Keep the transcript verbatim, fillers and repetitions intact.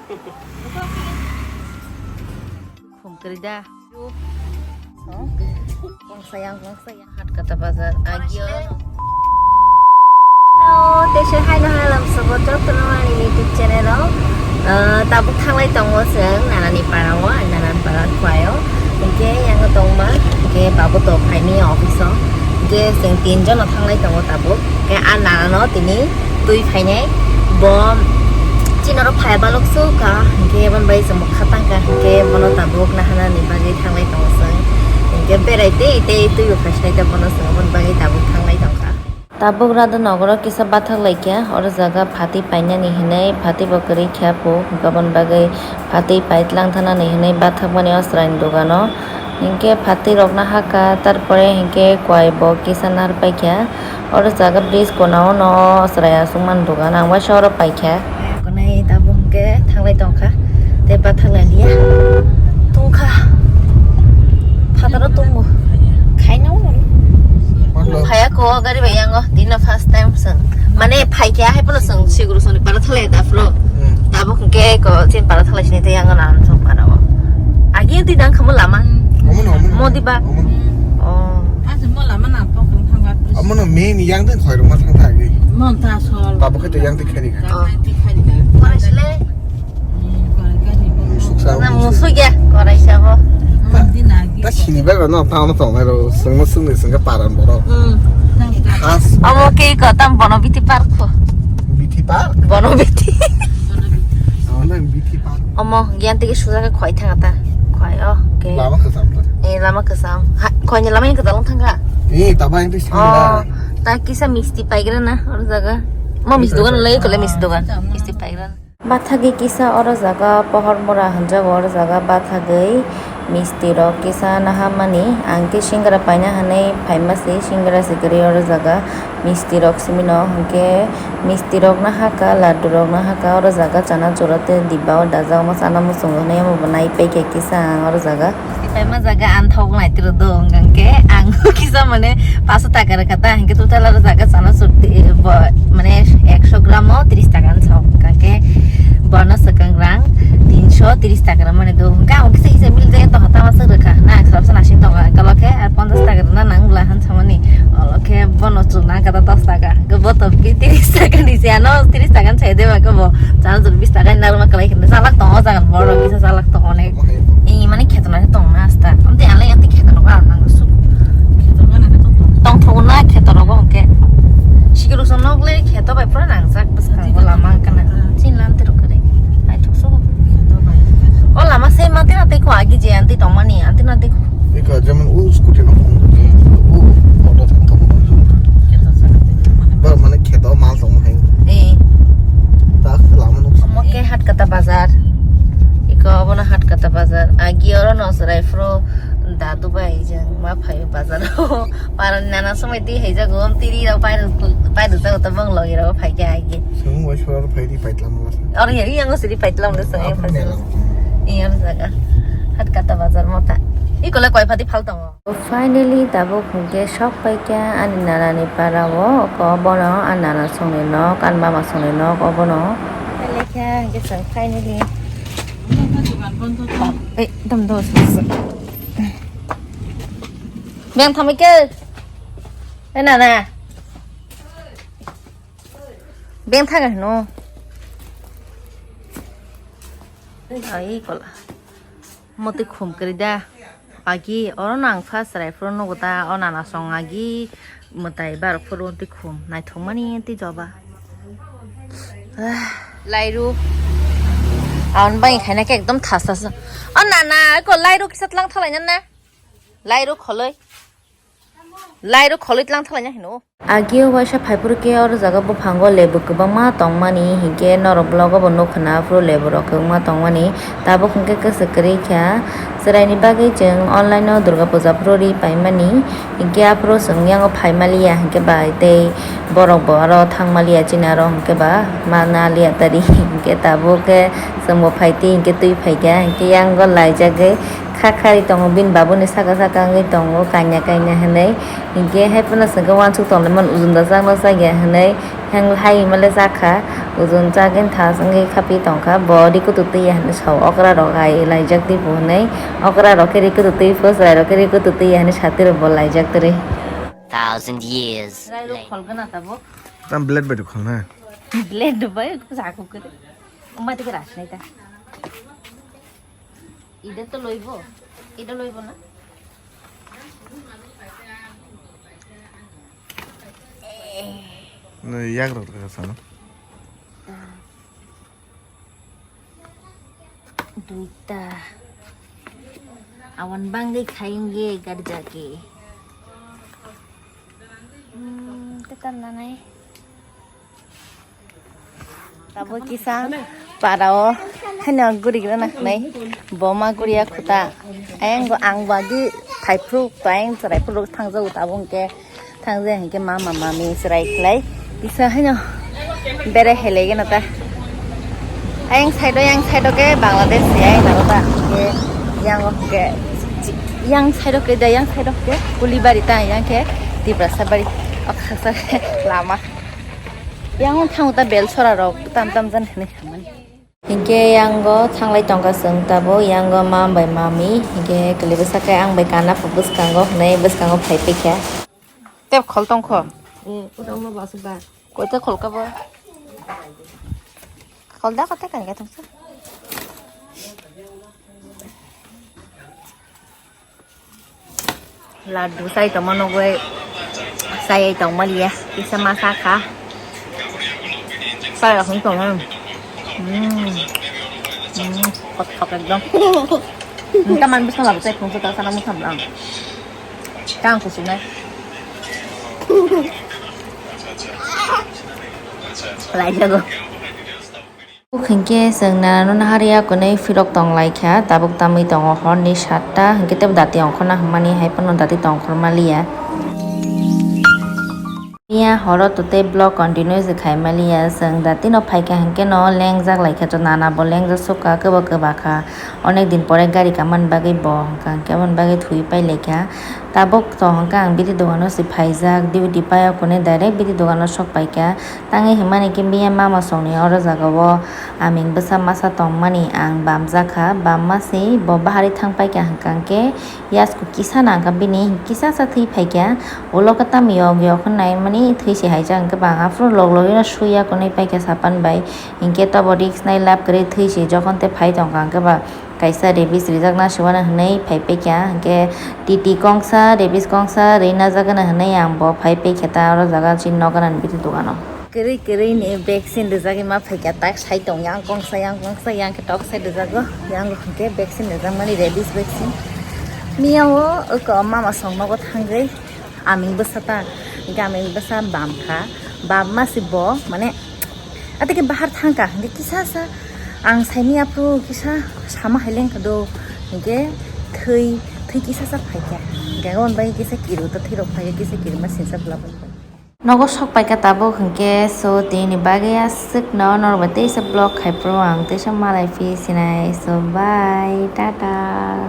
Khum kwrwi da. Kongsa yang, kongsa yang. Hat kata bazar. Agio. Hello, tei se hai no hai lam sobo tok tono ani YouTube channel o. Ah, tabuk thanglai tongo chwng nanani para o, ani nanani para khuaio. Hingke yango tongma, hingke babu to phaini office o. Hingke chwng tin jono thanglai tongo tabuk. Hingke a nana no tini twi phainai. Bo chini oro phai balok so ka, hingke bon bai chwng bokha tangka, hingke bono tabuk nahanani bagwi thanglai tongo chwng. Hingke berai tei tei twi bo phaisinai ta bono chwng, aboni bagwi tabuk thanglai tongkha. Tabuk Radha Nogoro kisa bathak laikha, oro jaga phatwi painani hinwi, phatwi bo kwrwi kha po, hwnkhe aboni bagwi phatwi paitlang thanani hinwi bathakmani o chwraini dogano. Hinkhe phatwi rokno hakha, tarpore hinkhe kowai bo kisa narwkpaikha. Oro jaga bridge kona o no chwrai aswkmani dogan, ang waisa oro paikha. Konai tabuk hinkhe thanglai tongkha, tei bathak lailiya. Tongkha. Phataro tongo. Khaina o. Phaya ko gari bai yango. Dino first time song. Mane phaikha hai pono song siguru soni para thalai da phro. Hmm. Tabuk hinkhe ko chin para thalai sini te yango na song para o. Agi ti dang khamu lama. Omono, omono. Modi ba. Omono. Oh. Asa mo lama na pok thang ba. Omono main yang den khoi ruma thang thang ni. Mon ta sol. Tabuk khe yang ti khani kha. Oh. Ti khani kha. Para sile. Suksa. Na musu ya, korai sabo. Ta sini ba no ta no tong ro, sengmo sengni sengka paran boro. Hmm. Khas. Amo ke ko tam bono biti park ko. Biti park? Bono biti. Amo na biti park. Omo, giyan tigi suja ke khoi thang ta. Khoi, oh, okay. Lama kesam ta. Eh, lama kesam. Ha, khoi ni lama yang kedalong thang ka? Eh, taba yang tu sini. Oh, ta kisa misti paigra na, or jaga. Mo misti dogan lai, kole misti dogan. Misti paigra. Bathagwi kisa oro jaga pohor mora hinjago, oro jaga bathagwi misti rok kisa naharmani. Ang khe singra paina hinwi phaima se, singra se kwrwi oro jaga misti rok simi no, hinkhe misti rok no hakha, laddu rok no hakha, oro jaga chana chura tei dibba o dajak, omo chana muchungo hinwi omo bo naipaikha kisa ang oro jaga. Paima jaga ang thok nai tiro do hwnkhe ang kisa mane paso taka rwkha ta, hwnkhe total aro jaga chana churti bo mane ekso gram o tris taka hinwi sa hwnkhe bono swkang rang tinso tris taka rwmani do hwnkhe ang kisa kisa mil jaya tongkha tama swk rwkha na swrapsa nasing tongo kalo khe ar ponchas taka rwna nang bwla hinwi samani olo khe bono chwng nang kha ta dos taka hwnkhe bo to tris taka ni se ano tris taka hinwi sai de ba khe bo chana chur bis taka hinwi narwkma kwlai khe chalak tongo o jaga borok kisa chalak tongo onek. Omo hai. Ee, mane kheto nai tong na asta. Amtwi alai amtwi kheto rok ang nang su. Kheto rok nang tong. Tong thok na kheto rok hwnkhe. Sikirok song nok le kheto bai pura nang jak bwskang bo lama kana. Chin lam tero kare. Ai thuk so. Kheto bai. O lama se ma tena te ko agi je anti tong mani anti na te ko. Ika jemon u scooty no. U motor thang thok. Kheto sa te mane. Ba mane kheto mal tong hai. Ee. Ta lama nuk. Omo khe Hatkata bazar. Iko obono Hatkata bazar. Agi oro no chwrai phuru dadu bai jeng ma phaio bazar o. Parani nana somoi twi haijago, tiri rok pai rwjago, tabang logi rok phaikhe agi. Chwng bai sora rok phaidi paitlam rok. Oro yang siri paitlam de song. Iya jaga. Hatkata bazar mota. Iko le koi phadi phal tongo. Finally, tabuk hwnkhe sok paikha ani nanani para o, oko bono ani nana songni nok, ani mama songni nok obono. Lekha hwnkhe chwng finally. Ei, dam do. Beng thamai khe. Ei nana. Beng thaga hino. Ai kola. Motwi khum kwrwi da. Agi oro no ang first chwrai phuru nugo ta, o nana song agi mwtai barok phuru twi khum naithok mani twi joba. Lairu. Ang bai khaina khe ekdom thas thas. O nana ko lairu kisa tlang thalai na na. Lairu kholoi. Lairu kholoi tlang thalai na hino. Agio waisa phaiphuru khe oro jaga buphango lebu kwbangma tongmani hinkhe norok vlogo bo nukha na, aphuru lebu rok kwbangma tongmani. Tabuk hinkhe kwswk kwrwi kha, chwraini bagwi chwng online o Durga puja phuru ri paimani, hinkhe aphuru chwng yango phaimaliya hinkhe bai tei borok bo aro thangmaliya chini aro hinkhe ba ma naliya tari hinkhe tabuk khe chwngbo phaitwi hinkhe twi phaikha hinkhe yango laijagwi kha khari tongo bini babuni saka saka wngwi tongo kaina kaina hinwi. Hinkhe hai phano chwngkhe uansuk tonglaimani ujunda chakno chakya hinwi Heng hai male jakha, ujun chagin thas wngwi khapi tongkha, bo rikutu twi ya hinwi sao, okra rok hai laijak di bo hinwi, okra rok khe rikutu twi pho, chwrai rok khe rikutu twi ya hinwi sati rok bo laijak twrwi. Thousand years later. Tam blade bai khol na. Blade bai jaku kere. Umma tike ras nai ta. Ida to loibo. Ida loibo na? No, yak rok ka sano. Duita. Awan bangwi khaim ye garja ke. Hmm, tetan nanai. Tabo kisa parao haino guri gana nai boma guriya khuta. Ayang go ang bagi thaiphru tayang chwrai phru thangjago tabo hwnkhe thangja hwnkhe mama mami chwrai khlai kisa haino bere helai gana ta. Ayang side o yang side o ke Bangladesh ya ina ta ke yang o ke yang side o ke da yang side o ke Kulibari ta yang ke Tiprasa bari o khasa lama. Yang thango ta bel sora rok tam tam jan hinwi samani. Hinkhe yango thanglai tongkha chwng tabuk, yango mam bai mami, hinkhe kwlwi bwsakhe ang bai kana pho bwskango hwnwi bwskango phai phikha. Tei khol tongkho. Eh, uda uno ba aswk ba. Koita khol kabo. Khol da kote kan ga tongsa. Laddu sai tongma nugwi sai tongma liya kisa ma sa kha. Sai rok wng tongma. Hmm. Hmm. Kothok ekdom. Nta man bwskango sai phung sa sana mutham lang. Kang kusunai. Lai jago. Hwnkhe chwng nanano nahari yakunwi phirok tonglaikha, tabuk tamwi tongo horni satta, hwnkhe teibo dati ongkhorna hwnmani hai phano dati tongkhormaliya. Miya horo to tei vlog continue se khaimaliya, chwng datino phaikha hwnkhe no lengjak laikha, to nana bo lengjak sukha, kwbo kwbakha, onek din pore gari kamani bagwi bo hwnkha hwnkhe aboni bagwi thwi pailaikha. Tabuk to hwnkhe ang bini dogano se phaijak, duty pai yakunwi direct bini dogano sok paikha. Tangwi hwnmani khe miya mama songni oro jagao aming bwsa masa tongmani ang bamjakha, bamma se bo bahari thang paikha hwnkha hwnkhe yasku kisa nangkha bini kisa sa thwi phaikha, ulo khe tamo yok yok hwnwi naimani thwi se haijak hwnkhe bang aphuru log logino sui yakunwi paikha sapan bai, hinkhe tobo risk nai lab kwrwi thwi se jokhon tei phai tongkha hwnkhe ba. Kaisa rabies rijak na se uanw hwnwi phai paikha, hinkhe T T kongsa, rabies kongsa rwi najak gana hwnwi ang bo phai paikha ta oro jaga chini nok gana ni biti dogano. Kwrwi kwrwi ni vaccine rijagwi ma phaikha tak sai tong yang kongsa yang kongsa yang khe tok sai rijago yang hinkhe vaccine rijakmani rabies vaccine. Miya o oko mama song nogo thangwi aming bwsa ta hinkhe aming bwsa bam kha bam ma se bo mane. Atike bahar thangkha, hinkhe kisa sa ang saini aphuru kisa sama hai lengkha do, hinkhe thwi, thwi kisa sa phaikha. Hinkhe aboni bagwi kisa kiru ta thwi rok phaikha, kisa kiru ma sinsa bwla bwla. Nogo sok paikha tabuk hinkhe, so tini bagwi aswk no norok bai teisa vlog khai phuru ang teisa malai phi sinai, so bye, tata.